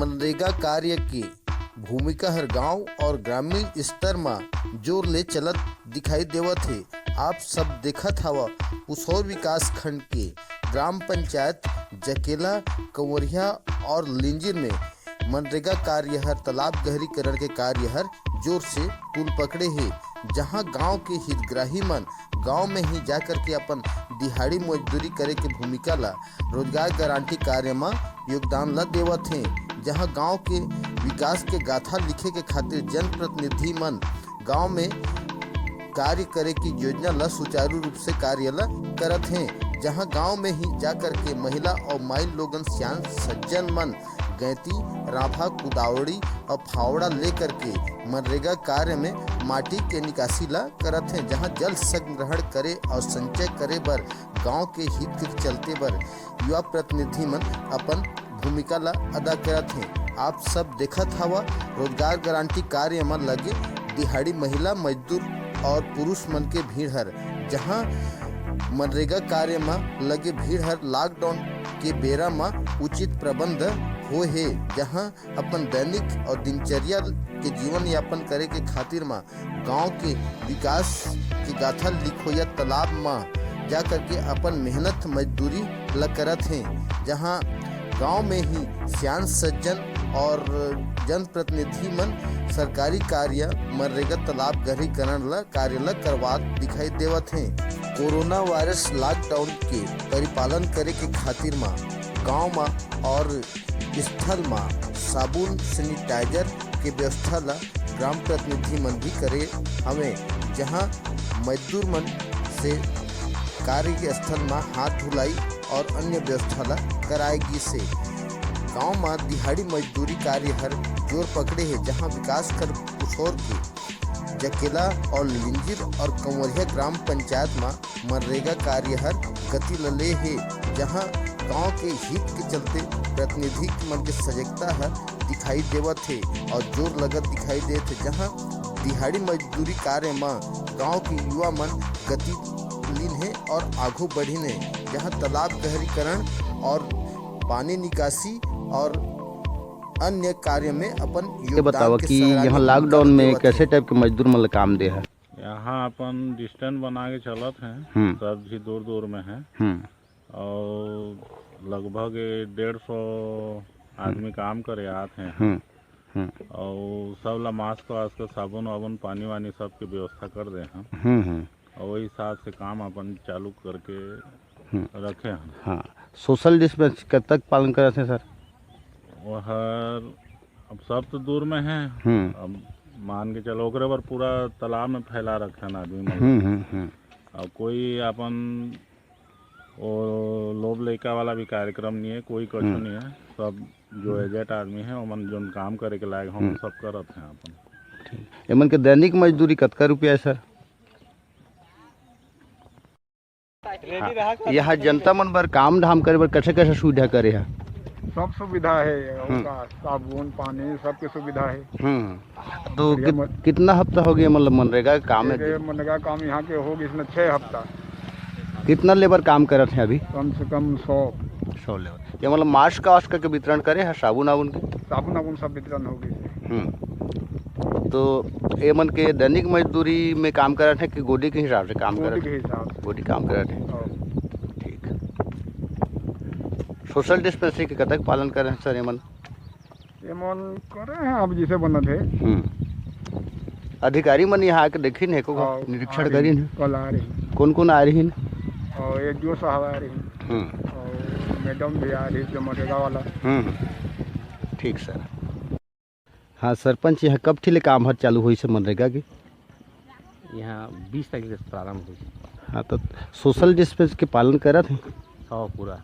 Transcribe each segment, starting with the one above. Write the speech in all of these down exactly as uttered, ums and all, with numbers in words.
मनरेगा कार्य के भूमिका हर गांव और ग्रामीण स्तर म जोर ले चलत दिखाई देवत हे। आप सब देखत हव, पुसौर विकास खंड के ग्राम पंचायत जकेला, कंवरिया और लिंजिर में मनरेगा कार्य हर, तालाब गहरीकरण के कार्य हर जोर से तूल पकड़े हे, जहां गांव के हितग्राही मन गांव में ही जाकर के अपन दिहाड़ी मजदूरी करे के भूमिका ला रोजगार गारंटी कार्य म योगदान ला देवत हे, जहां गांव के विकास के गाथा लिखे के खातिर जनप्रतिनिधि मन गांव में कार्य करे की योजना ला सुचारू रूप से कार्य ला करत हे, जहां गांव में ही जाकर के महिला और माई लोगन, सियान सज्जन मन गैंती, राफा, कुदावड़ी और फावड़ा लेकर के मनरेगा कार्य में माटी के निकासी ला करत हे, जहां जल संग्रहण करे और संचय करे बर गांव के हित के चलते बर युवा प्रतिनिधि मन अपन भूमिका ला अदा करत हे। आप सब देखत हव, रोजगार गारंटी कार्य म लगे दिहाड़ी महिला, मजदूर और पुरुष मन के भीड़ हर, जहां मनरेगा कार्य म लगे भीड़ हर लॉकडाउन के बेरा म उचित प्रबंध होए हे, जहां अपन दैनिक और दिनचर्या के जीवन यापन करे के खातिर म गांव के विकास के गाथा लिखोया तालाब म जा करके अपन मेहनत मजदूरी ल करत हे, जहां गांव में ही सियान सज्जन और जनप्रतिनिधि मन सरकारी कार्य, मनरेगा, तालाब गहरीकरण ल कार्य ल करवात दिखाई देवत हे। कोरोना वायरस लॉकडाउन के परिपालन करे के खातिर म गांव म और स्थल म साबुन, सैनिटाइजर के व्यवस्था ल ग्राम प्रतिनिधि मन भी करे हवे, जहां मजदूर मन से कार्यस्थल म हाथ धुलाई और अन्य व्यवस्था ल कराए गिस हे। गांव म दिहाड़ी मजदूरी कार्य हर जोर पकड़े हे, जहां विकास कर पुसौर के जकेला और लिंजिर और कंवरिया ग्राम पंचायत म मनरेगा कार्य हर गति ल ले हे, जहां गांव के हित के चलते प्रतिनिधि मन के सजगता हर दिखाई देवत हे और जोर लगत दिखाई देत हे, जहां दिहाड़ी मजदूरी कार्य म गांव के युवा मन गति लीन हे और आघू बढ़िन हे, जहां तालाब गहरीकरण और पानी निकासी और अन्य कार्य में अपन ये योगदान बतावा के कि सराहनीय यहाँ भूमिका लॉकडाउन में निभावत हे। कैसे टाइप के मजदूर मन ल काम दे हे? यहाँ अपन डिस्टेंस बना के चलत हैं, हम्म। सब भी दूर दूर में है। हम्म। और लगभग डेढ़ सौ आदमी काम करे आत हैं। हम्म। हम्म। और सब ला मास्क वास्क, साबुन वाबुन, पानी वानी, सबके व्यवस्था कर दे हैं। हम्म, हम्म। और वही हिसाब से काम अपन चालू करके हम्म। रखे हैं। हाँ, सोशल डिस्टेंस कब तक पालन करत हैं सर? वहर अब सब तो दूर में है। हम्म। अब मान के चलो, ओकरे बर पूरा तालाब में फैला रखे हैं आदमी मन। हम्म, हम्म, हम्म। अब कोई अपन वो लोभ लइका वाला भी कार्यक्रम नहीं है, कोई कछु हम्म। नहीं है। सब जो हम्म। एजेड आदमी है, ओमन जोन काम करे के लायक, हम हम्म। सब करत हैं अपन। ठीक। एमन के दैनिक मजदूरी कतका रुपया है सर? हाँ। यहाँ जनता मन बर काम धाम करे बर कैसे कैसे सुविधा करे है? सब सुविधा है, हम्म। ओका साबुन पानी सबके सुविधा है। हम्म। तो बढ़िया कित-, मत- कितना हफ्ता हो गया, मतलब, मनरेगा के काम में? ये मनरेगा काम यहाँ के हो गए इसमें छः हफ्ता। कितना लेबर काम करत हैं अभी? कम से कम सौ। सौ लेबर। ये, मतलब, मास्क वास्क के वितरण करे हैं, साबुन आबुन के? साबुन आबुन सब वितरण हो गए। हम्म। तो ये मन के दैनिक मजदूरी में काम करत हैं कि गोडी के हिसाब से काम गोडी करत के हैं? हिसाब से। गोडी काम करत हैं। हाँ। ठीक। सोशल डिस्टेंसिंग के कतक पालन करत हैं सर ये मन? ये मन करे हैं, अब जैसे बनत है। हम्म। अधिकारी मन यहाँ आके देखिन है को, हाँ, निरीक्षण आ रही, करिन है? कल आ रही। कौन कौन आ रही हैं? और ये जो साहब आ रही हैं। हम्म। और मैडम भी आ रही, जो मनरेगा वाला। हम्म। ठीक सर। हाँ सरपंच, यहाँ कब ठिले काम हर चालू होइस हे मनरेगा के? यहाँ बीस तारीख से प्रारंभ होइस। हाँ, तो सोशल डिस्टेंस के पालन करत हैं? हाँ, पूरा।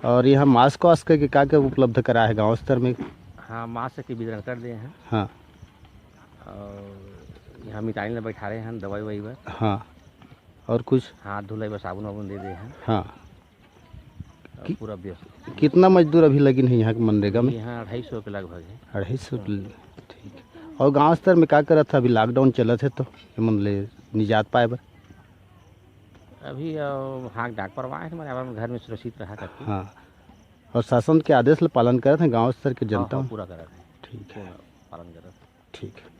और यहाँ मास्क वास्क के का क्या उपलब्ध करा है गांव स्तर में? हाँ, मास्क के वितरण कर दे हैं। हाँ। और यहाँ मितानिन ला बैठा रहे हैं दवाई ववाई बर। हाँ। और कुछ? हाथ धुलाई बर साबुन वाबुन दे दे हैं। हाँ। और कि-, पूरा व्यस्त। कितना मजदूर अभी लगिन है यहाँ के मनरेगा में? यहाँ अढ़ाई सौ के लगभग है। अढ़ाई सौ के ल-, ठीक। और गांव स्तर में का करत है, अभी लॉकडाउन चलत है तो एमन ले निजात पाए बर? अभी, अ, हाँक डाक परवाए हैं, मतलब, अपन घर में सुरक्षित रहा करके। हाँ। प्रशासन के आदेश ल पालन करत हे गांव स्तर के जनता? हाँ, पूरा करत हे। ठीक है। पूर्ण पालन करत हे। ठीक है।